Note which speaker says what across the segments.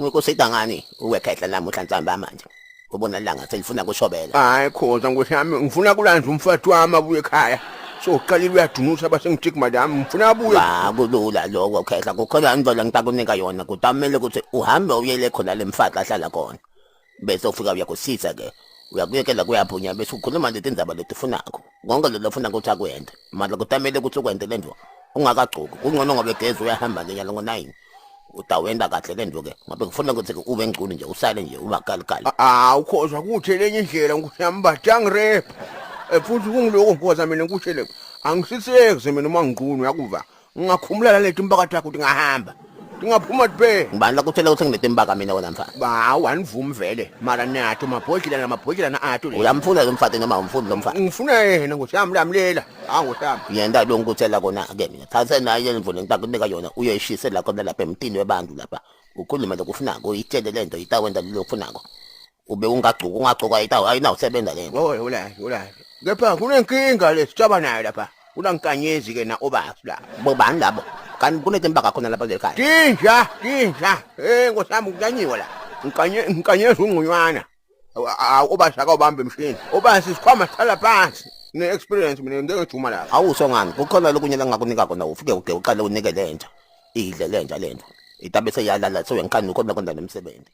Speaker 1: Ngikusita ngani uwekhehla namuhla ntsambama nje. Ubona ilanga selifuna kushobela.
Speaker 2: Hayi khoza nkosi yami ngifuna kulanza umfati wami abuye ekhaya. So uqalile uyadunusa base ngithi madam ngifuna abuye.
Speaker 1: Ba kulula lokho khehla kukhona into lengitakunika yona kutamele ukuthi uhambe uyele khona lemfati ahlala khona. Bese ufika uyakusitha ke. Uyakuyekela kuyaphunya bese ukhuluma letindzaba letifunako. Konke lo lofuna ukuthi akwente. Manje kutamele ukuthi ukwente lento ungakagcoki. Kungcono ngoba gezi uyahamba ngenyalo ngo-9. Utawenta kahle lento ke ngoba ngifuna ukuthi ube ngcono nje usale nje ubakalikali.
Speaker 2: Ah ukhoza kuthi lenye indlela nkosi yami batangirepha. Futhi kungiloko nkhoza mina ngikutshele angisiseki mina uma ngiqunu uyakuva. Ngingakhumula leti impakatho yakho ukuthi ngahamba. Ngingaphuma kuphela.
Speaker 1: Ngibani lakutshela ukuthi nginetimbaka mina wena mfana?
Speaker 2: Ba wanivumi vele. Mara nato mabhodlela namabhodlela na ato le.
Speaker 1: Uyamfuna lo mfati noma awumfuni lo mfana?
Speaker 2: Ngifuna yena nkosi yami lamlela. Ah nkosi yami.
Speaker 1: Yenta lo ngikutshela kona ke mina. Thathe naye le mvula ngitakunika yona uyoyishise la khona lapha emtini webantu lapha. Ukhulume lokufunako uyitshele lento itawenta lokufunako. Ube ungagcuka ungagcuka itawu ayinawusebenza lento.
Speaker 2: Oh ula ula. Kepha kunenkinga lesicaba nayo lapha. Kunankanyezi ke na obasi la.
Speaker 1: Bobani labo? Kanti kunetimbaka khona lapha kuleli khaya.
Speaker 2: Tinja, tinja. Eh nkosi yami kunyanyiwe la. Nkanye nkanyezi ungcunywana. Obasi akawubamba emshini. Obasi isikhwama sihlala phansi. Ne experience mina ngeke ngijuma lapha.
Speaker 1: Awusho ngani? Kukhona lokunye lengakunika kona ufike ude uqale unike lenja. Idle lenja lento. Itabe seyalala sewuyangikhani ukhona konda nemsebenzi.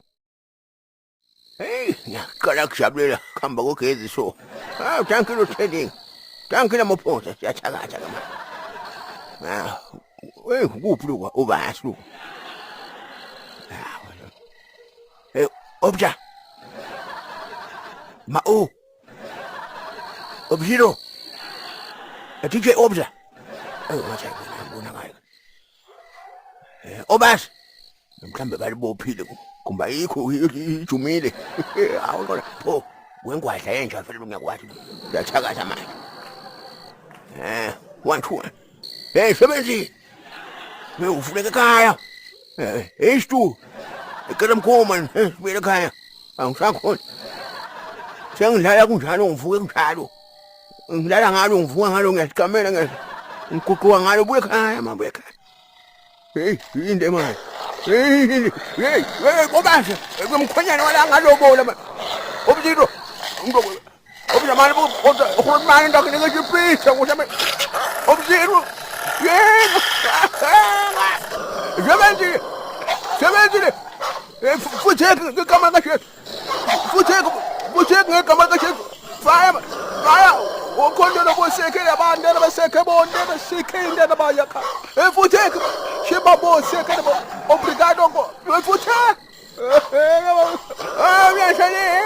Speaker 2: Hey, ngiyaqala kujabulela kuhamba kogezi so. Ah, thank you trading. Thank you maphosa siyathakatha ke manje. Ah, hey, kuphi lokho ubasi lokho. Hey, obja. Ma o. Objiro. DJ Obja. Hey, wathi ngibona ngayo. Eh, obasi. Mhlambe balibophile kumba ayikho ijumile. Hawu kodwa pho wengwadla yenja vele ngiyakwazi. Uyathakatha manje. Eh, 1 2. Hey sebenzi. Hey ufuneka ekhaya. Eh, hey stu. Ekela mkhoma, sibuyele ekhaya. Angisakhona. Sengidlala kunjalo ngivuke kunjalo. Ngilala ngalo ngivuka ngalo ngiyasiqamela ngiyas. Ngiguquka ngalo buye ekhaya mama buye ekhaya. Hey, yini manje? Hey, hey, hey, kobasha, kumkhonyana wala ngalobola manje. Obuziro. Obuziro manje kodwa uhulumeni ndakunika ipitha ukuthi Obuziro. Yebo. Sebenzi. Sebenzi. Futhi ngegama kaJesu. Futhi futhi ngegama kaJesu. Fire. Fire. Ukhonto lobosekhe abantu abasekhe bonke abasekhe into abayakha. Futhi shiba bosekhe obrigado ko. Futhi. Ah, uyashaya.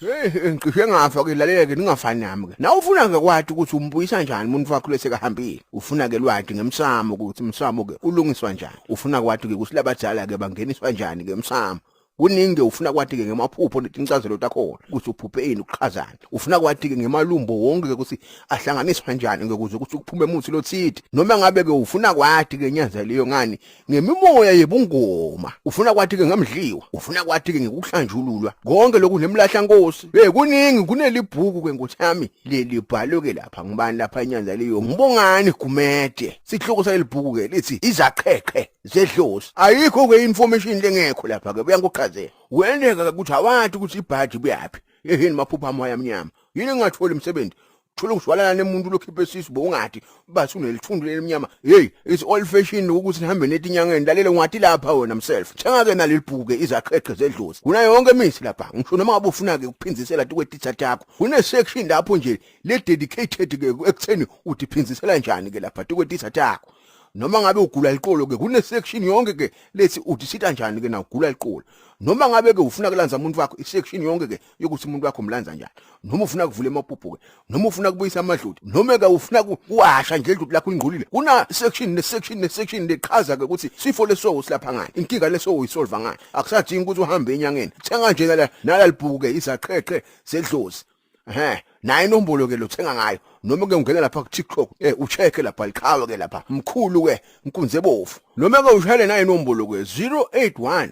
Speaker 2: Hey, ngicishe ngafa ke lalela ke ningafani nami ke. Na ufuna ke kwathi ukuthi umbuyisa njani umuntu wakho lesekahambile. Ufuna ke lwati ngemsamo ukuthi umsamo ke ulungiswa njani. Ufuna kwathi ke ukuthi labadala ke bangeniswa njani ke emsamo. Kuningi ufuna kwathi ke ngemaphupho netincazelo takhona ukuthi uphuphe ini ukuchazana. Ufuna kwathi ke ngemalumbo wonke ke ukuthi ahlanganiswa njani ke ukuze ukuthi kuphume umuthi lothidi. Noma ngabe ke ufuna kwathi ke nyanza leyo ngani ngemimoya yebungoma ufuna kwathi ke ngamdliwa ufuna kwathi ke ngikuhlanjululwa konke lokhu nemlahla nkosi hey kuningi kunelibhuku ke nkosi yami lelibhalwe ke lapha ngibani lapha inyanza leyo ngibongani gumede sihloko salelibhuku ke lithi izaqheqhe zedlozi ayikho ke information lengekho lapha ke uyanguchazela wendeka ukuthi awathi ukuthi ibhaji buyaphi yini maphupha amoya amnyama yini ngingatholi umsebenzi thola ukushwalana nemuntu lokhipha esisu bowungathi bathi unelithundu lelimnyama hey it's old fashion ukuthi nihambe netinyangeni lalela ungathi lapha wena mself thenga ke naleli bhuku ke izaqheqhe zedlozi kuna yonke imithi lapha ngisho noma ngabe ufuna ke ukuphinzisela tukwetitha takho kune section lapho nje le dedicated ke ekutheni uthi phinzisela njani ke lapha tukwetitha takho noma ngabe ugula iqolo ke kune section yonke ke lethi uthi sitha njani ke na ugula iqolo noma ngabe ke ufuna kulanza umuntu wakho i section yonke ke yokuthi umuntu wakho umlanza njani noma ufuna kuvula emaphupho ke noma ufuna kubuyisa amadloti noma ke ufuna kuwasha nje idloti lakho ingqolile kuna section ne section ne section lechaza ke ukuthi sifo leso usilapha ngani inkinga leso uyisolve ngani akusadingi ukuthi uhambe enyangeni thenga nje la nala libhuku ke izaqheqhe zedlozi ehe nayo inombolo ke lothenga ngayo noma ke ungena lapha ku TikTok eh ucheck lapha liqhawe ke lapha mkhulu ke nkunze bofu noma ke ushayele nayo inombolo ke 081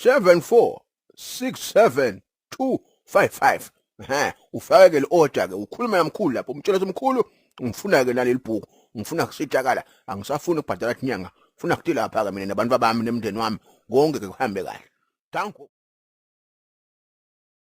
Speaker 2: 74 67 255 ehe ufake ke le order ke ukhulume namkhulu lapho umtshela ukuthi mkhulu ngifuna ke naleli bhuku. Ngifuna kusitakala, angisafuni ukubhadala inyanga. Ngifuna kutilapha ke mina nabantu bami nemndeni wami. Konke ke kuhambe kahle. Danko.